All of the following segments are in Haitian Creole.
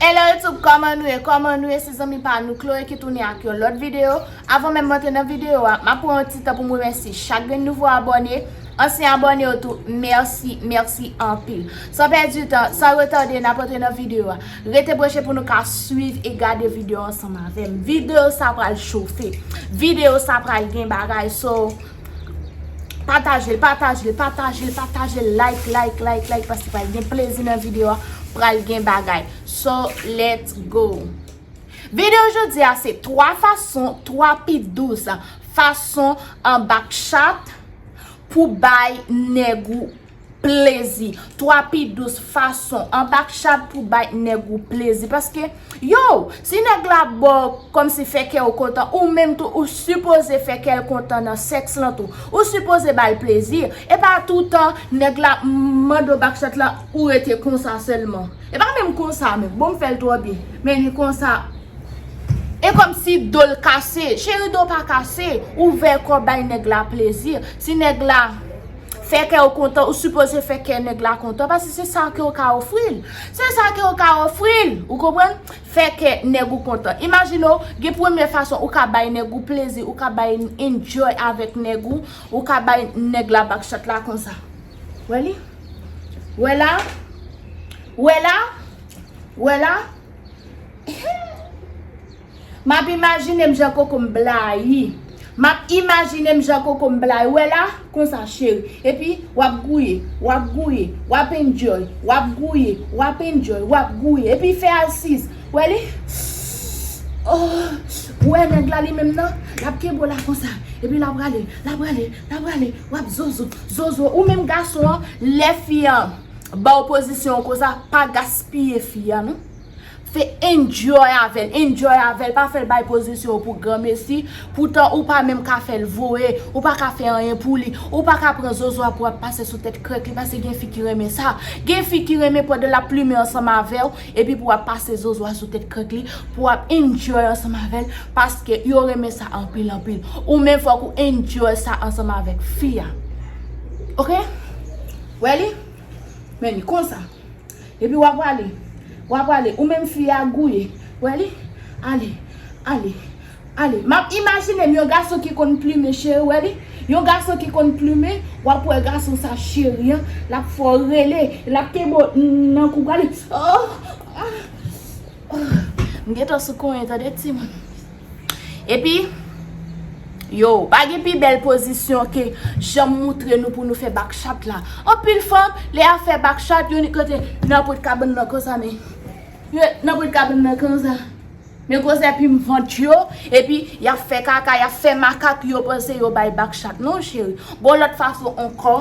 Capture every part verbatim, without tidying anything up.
Hello YouTube, kòman nou ye? Kòman nou ye? Se zanmi pa nou Chloe ki tounen ak yon lòt videyo. Avan menm m antre nan videyo a, m ap pran yon ti tan pou m remèsye chak grenn nouvo abòne. Ansyen abòne yo tou, mèsi, mèsi anpil. San pèdi tan, san retade, n ap antre nan videyo a. Rete branche pou nou ka swiv e gade videyo ansanm avè m. Videyo sa pral chofe. Videyo sa pral gen bagay. So, pataje l, pataje l, pataje l, pataje l, like, like, like, like, paske pral gen plezi nan videyo a, pral gen bagay. So, let's go. Videyo jodi a se twa fason, twa pi dous fason an bakchat pou bay nèg ou plezi. Twa pi dous fason an bakchat pou bay nèg ou plezi. Paske, yo, si nèg la ba w kòmsi fè kè w kontan, ou menm tou, ou sipoze fè kè l kontan nan sèks lan tou. Ou sipoze ba l plezi. E pa toutan nèg la mande w bakchat la, ou rete konsa sèlman. E pa menm konsa, men bon, m fè l twò byen. Men li konsa. E kòmsi do l kase. Cheri, do w pa kase. Ouvè kò w, bay nèg la plezi. Si nèg la fè kè w kontan, ou sipoze fè kè nèg la kontan, paske se sa ke w ka ofri l. Se sa ke w ka ofri l. Ou konprann? Fè kè nèg ou kontan. Imajine w, gen premye fason ou ka bay nèg ou plezi, ou ka bay enjoy avèk nèg ou, ou ka bay nèg la bakchat la konsa. Wè li? Wè la? Wè la? Wè la? M ap imajine m jan koko m blayi. M ap imajine m jan koko m blayi. Wè la? Konsa, cheri. Epi, w ap gouye, w ap gouye, w ap enjoy, w ap gouye, w ap enjoy, w ap gouye. Epi, fè asiz. Wè li? Oh, wè nèg la li menm nan? L ap kenbe w la konsa. Epi, l ap rale, l ap rale, l ap rale. W ap zozo, zozo. Ou menm gason an, lè fi an ba w pozisyon konsa, pa gaspiye fi a, non. Fè enjoy avè l, enjoy avè l, pa fè l bay pozisyon pou granmesi, poutan ou pa menm ka fè l voye, ou pa ka fè anyen pou li, ou pa ka pran zozo a pou ap pase sou tèt krèk li, paske gen fi ki renmen sa, gen fi ki renmen pandan l ap plimen ansanm avè w, epi pou ap pase zozo a sou tèt krèk li, pou ap enjoy ansanm avè l, paske yo renmen sa anpil, anpil. Ou menm fòk ou enjoy sa ansanm avèk fi a. Oke? Wè li? Men li konsa. Epi w ap prale. W ap prale. Ou menm fi a gouye. Wè li? Ale. Ale. Ale. M ap imajine m yon gason ki konn plimen, cheri, wè li? Yon gason ki konn plimen, w ap wè gason sa cheri an, l ap fè w rele, l ap kenbe w nan kou, prale. Oh! Ah! Oh! M gentan sou konyen, tande timoun. Epi, yo, pa gen pi bèl pozisyon ke jan m moutre nou pou nou fè bakchat la. Anpil fanm, lè y ap fè bakchat, yo nik rete nan pòt kabann nan konsa, men. Yo nan pòt kabann nan konsa. Men gwosè plim vant yo, epi y ap fè kaka, y ap fè makak, yo panse yo bay bakchat. Non, cheri. Bon, lòt fason ankò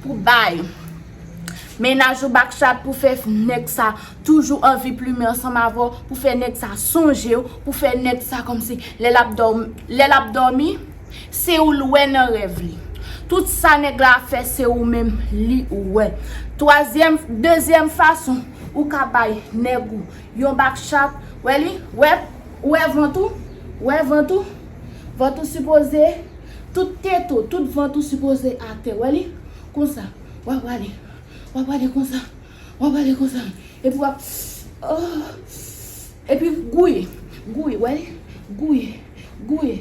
pou bay mennaj ou bakchat, pou fè nèg sa toujou anvi plimen ansanm avè w, pou fè nèg sa sonje w, pou fè nèg sa kòmsi lè l ap dòm-, lè l ap dòmi, se ou l wè nan rèv li. Tout sa nèg la ap fè, se ou menm li wè. Twazyèm, dezyèm fason ou ka bay nèg ou yon bakchat, wè li, wè, wè vant ou, wè vant ou, vant ou sipoze, tout tete w, tout vant ou sipoze atè, wè li, konsa, w ap prale, w ap prale konsa, w ap prale konsa, epi w ap, oh, epi gouye, gouye, wè li, gouye, gouye,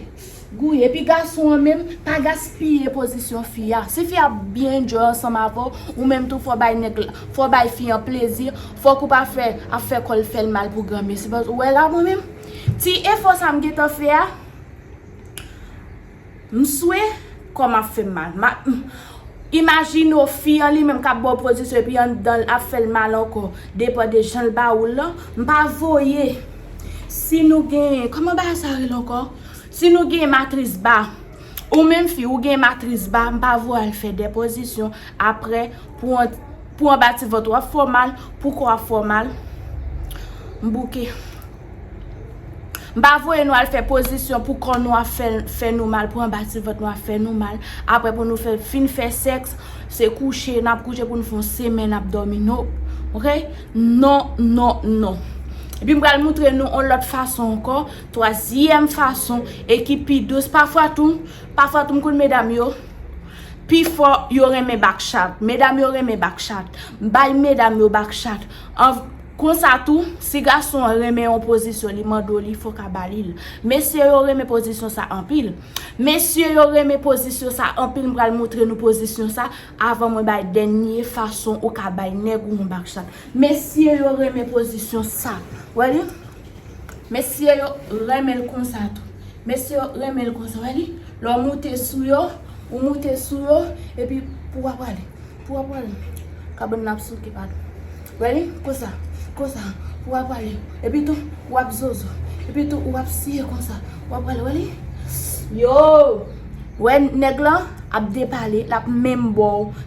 gouye, epi gason an menm, pa gaspiye pozisyon fi a. Si fi a byen enjoy ansanm avè w, ou menm tou fò w bay nèg la, fò w bay fi an plezi, fòk ou pa fè, ap fè kò l fè l mal pou granmesi. Paske ou wè la mwen menm, ti efò sa m gentan fè a, m swe kò m ap fè m mal. M ap, m, imajine w fi an li menm k ap ba w pozisyon epi anndan l ap fè l mal ankò. Depann de jan l ba ou l lan. M pa voye. Si nou gen, kòman bagay sa rele ankò? Si nou gen matris ba, ou menm fi, ou gen matris ba, m pa voye al fè de pozisyon. Apre, pou an, pou anba ti vant ou ap fè w mal, pou kò ap fè w mal. M bouke. M pa voye nou al fè pozisyon pou kò nou ap fè, fè nou mal, pou anba ti vant nou ap fè nou mal. Apre pou nou fè, fin fè sèks, se kouche, n ap kouche pou nou fè yon semèn ap dòmi, non. Oke? Non, non, non. Epi m pral moutre nou yon lòt fason ankò, twazyèm fason, e ki pi dous. Pafwa tou, pafwa tou m konn medam yo, pifò yo renmen bakchat. Medam yo renmen bakchat. M bay medam yo bakchat. An, Konsa tou, si gason an renmen yon pozisyon, li mande w li, fò w ka ba li l. Mesye yo renmen pozisyon sa anpil. Mesye yo renmen pozisyon sa anpil, m pral montre nou pozisyon sa avan mwen bay dènye fason ou ka bay nèg ou yon bakchat. Mesye yo renmen pozisyon sa. Wè li? Mesye yo renmen l konsa tou. Mesye yo renmen l konsa. Wè li? Lè w moute sou yo, ou moute sou yo, epi pou w ap prale. Pou w ap prale. Kabann nan ap souke, padon. Wè li? Konsa. Konsa. Pou w ap prale. Epi tou, w ap zozo. Epi tou, w ap siye konsa. W ap prale. Wè li? Yo! Wè nèg lan ap depale, l ap menm ba w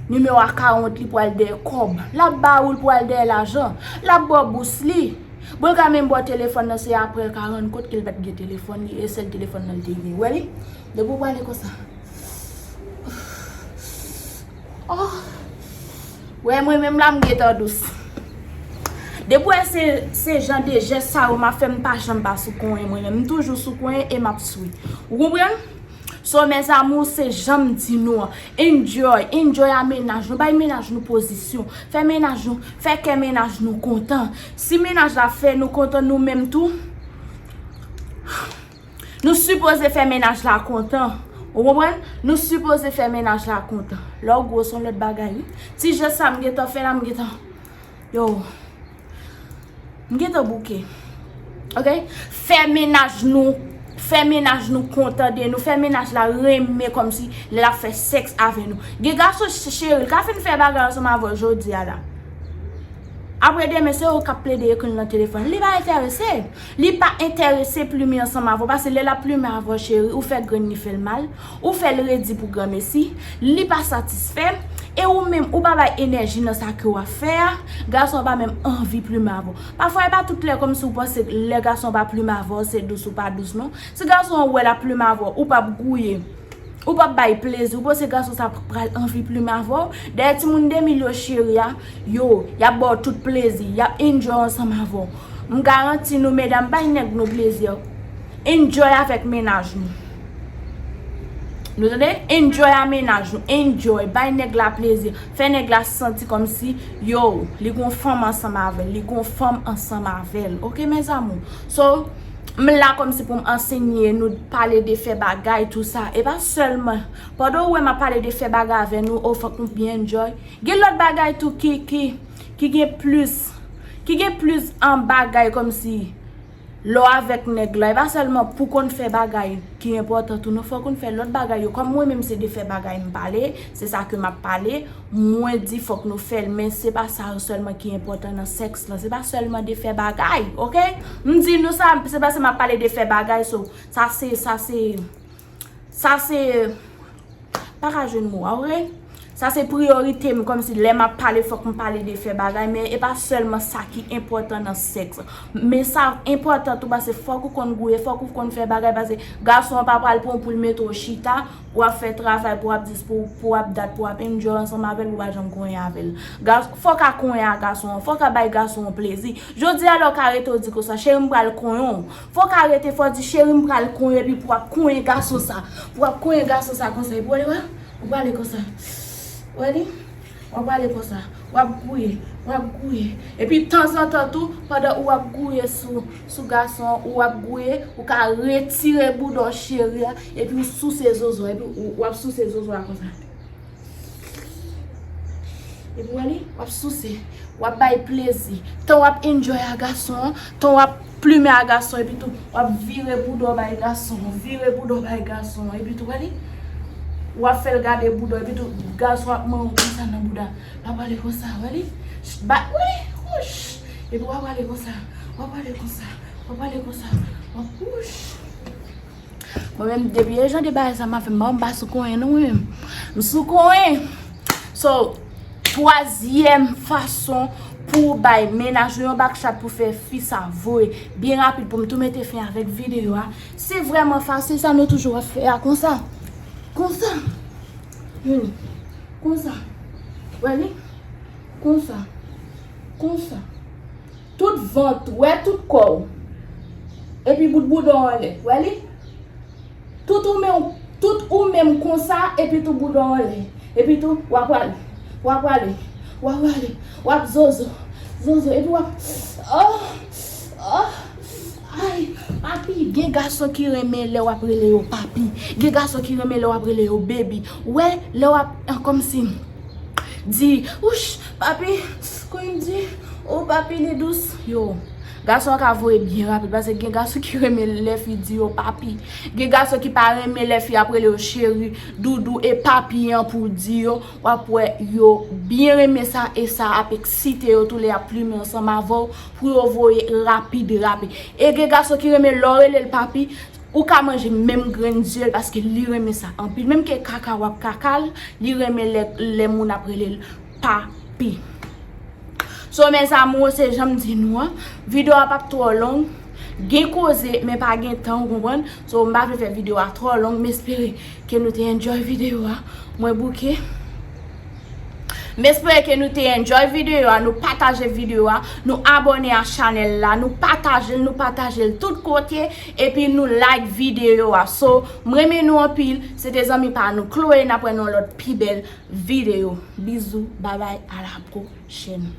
nimewo akawont li pou al dèyè kòb. L ap ba ou l pou al dèyè lajan. L ap ba w bous li. Bon, l ka menm ba w telefòn nan, se apre l ka rann kont ke l pa t gen telefòn li, e sèl telefòn nan l te gen. Wè li? Depi w prale konsa. Oh. Wè, mwen menm la, m gentan dous. Depi w wè se, se jan de jès sa yo m ap fè, m pa janm pa sou konyen mwen menm. M toujou sou konyen e m ap swi. Ou konprann? So, mes amours, se jan m di nou an. Enjoy, enjoy a mennaj nou. Bay mennaj nou pozisyon. Fè mennaj nou, fè kè mennaj nou kontan. Si mennaj la fè nou kontan, nou menm tou, nou sipoze fè mennaj la kontan. Ou konprann? Nou sipoze fè mennaj la kontan. Lè w gwo, se yon lòt bagay, wi. Ti jès sa m gentan fè la, m gentan, yo, m gentan bouke. Ok? Fè mennaj nou, fè mennaj nou kontan de nou, fè mennaj la renmen kòmsi lè l ap fè sèks avè nou. Gen gason ch-, cheri, l ka fin fè bagay ansanm avè w jodi a la. Apre demen, se ou k ap plede ekri l nan telefòn. Li pa enterese. Li pa enterese plimen ansanm avè w, paske lè l ap plimen avè w, cheri, ou fè grenn li fè l mal, ou fè l redi pou granmesi, li pa satisfè, e ou menm, ou pa bay enèji nan sa ke w ap fè a, gason an pa menm anvi plimen avè w. Pafwa, e pa tout lè kòmsi w panse lè gason an pa plimen avè w, se dous ou pa dous, non. Si gason an wè l ap plimen avè w, ou p ap gouye. Ou p ap bay plezi, ou panse gason sa pral anvi plimen avè w? Dèyè timoun de mil yo cheri a, yo, y ap ba w tout plezi, y ap enjoy ansanm avè w. M garanti nou, medam, bay nèg nou plezi. Enjoy avèk mennaj nou. Nou tande? Enjoy a mennaj nou. Enjoy. Bay nèg la plezi. Fè nèg la santi kòmsi, yo, li gon fanm ansanm avè l. Li gon fanm ansanm avè l. Ok, mes amours? So, m la kòmsi pou m ansenye nou, pale de fè bagay, tou sa. E pa sèlman, pandan ou wè m ap pale de fè bagay avè nou, o, fòk nou byen enjoy. Gen lòt bagay tou ki, ki, ki gen plis, ki gen plis an bagay kòmsi lè w avèk nèg la. E pa sèlman pou konn fè bagay ki enpòtan tou, non, fòk ou konn fè lòt bagay yo. Kòm mwen menm se de fè bagay m pale, se sa ke m ap pale. Mwen di fòk nou fè l, men se pa sa yo sèlman ki enpòtan nan sèks lan. Se pa sèlman de fè bagay, ok? M di nou sa, se paske m ap pale de fè bagay, so, sa se, sa se, sa se, pa ka jwenn mo a, ok? Sa se priyorite m, kòmsi lè m ap pale, fòk m pale de fè bagay, men e pa sèlman sa ki enpòtan nan sèks. Men sa enpòtan tou, paske fòk ou konn gouye, fòk ou konn fè bagay, paske gason an pa pral pran w pou l mete w chita, w ap fè travay pou w ap dis, pou, pou w ap dat, pou w ap enjoy ansanm avè l, ou pa janm konyen avè l. Gas-, fò w ka konyen a gason an, fò w ka bay gason an plezi. Jodi a la w ka rete w di konsa, cheri m pral konyen w. Fò w ka rete, fò w di, cheri m pral konyen, epi pou w ap konyen gason sa. Pou w ap konyen gason sa konsa, epi w ale wè, w prale konsa. Wè li? W ap prale konsa. W ap gouye, w ap gouye. Epi tanzantan tou, pandan ou ap gouye sou, sou gason an, ou ap gouye, ou ka retire bouda w cheri a, epi ou souse zozo, epi ou, w ap souse zozo a konsa. Epi w ale, w ap souse, w ap bay plezi. Tan w ap enjoy a gason an, tan w ap plimen a gason, epi tou, w ap vire bouda w bay gason, vire bouda w bay gason, epi tou, w ale, w ap fè l gade bouda w, epi tou, gason ap manyen w konsa nan bouda. W ap ale konsa, w ale, ba, w ale, wouch! Epi w ap ale konsa, w ap ale konsa, w ap ale konsa, w ap, wouch! Mwen menm, depi e jan de bagay sa m ap fè, m pa, m pa sou konyen non, mwen menm. M sou konyen. So, twazyèm fason pou w bay mennaj ou yon bakchat pou fè fi sa voye byen rapid pou m tou mete fen avèk videyo a. Se vrèman fasil sa nou toujou ap fè a konsa. Konsa. Hmm. Konsa. Wè li? Konsa. Konsa. Tout vant ou, wè tout kò w. Epi bout bouda w anlè. Wè li? Tout ou menm, tout ou menm konsa, epi tou bouda w anlè. Epi tou, w ap prale. W ap prale. W ap prale. W ap zozo. Zonzo, epi w ap, oh, oh, ay, papi, gen gason ki renmen lè w ap rele yo papi. Gen gason ki renmen lè w ap rele yo baby. Wè, lè w ap, ah, kòmsi, di, wouch, papi, kòm di, oh, papi, li dous. Yo, gason an ka voye byen rapid, paske gen gason ki renmen lè fi di yo papi. Gen gason ki pa renmen lè fi ap rele yo cheri, doudou, e papi an pou di yo. W ap wè yo byen renmen sa, e sa ap eksite yo tou lè y ap plimen ansanm avè w pou yo voye rapid, rapid. E gen gason ki renmen lè w rele l papi, ou ka manje menm grenn zye l paske li renmen sa anpil. Menm ke kaka w ap kaka l, li renmen lè, lè moun ap rele l papi. So, mes amours, se jan m di nou an, videyo a p ap twò long. Gen koze, men pa gen tan, ou konprann? So, m pa vle fè videyo a twò long, m espere ke nou te enjoy videyo a. Mwen bouke. M espere ke nou te enjoy videyo a, nou pataje videyo a, nou abòne a chanèl la, nou pataje l, nou pataje l tout kote, epi nou like videyo a. So, m renmen nou anpil, se te zanmi pa nou Chloé, n ap wè nan lòt pi bèl videyo. Bizou, babay, a la pwochèn.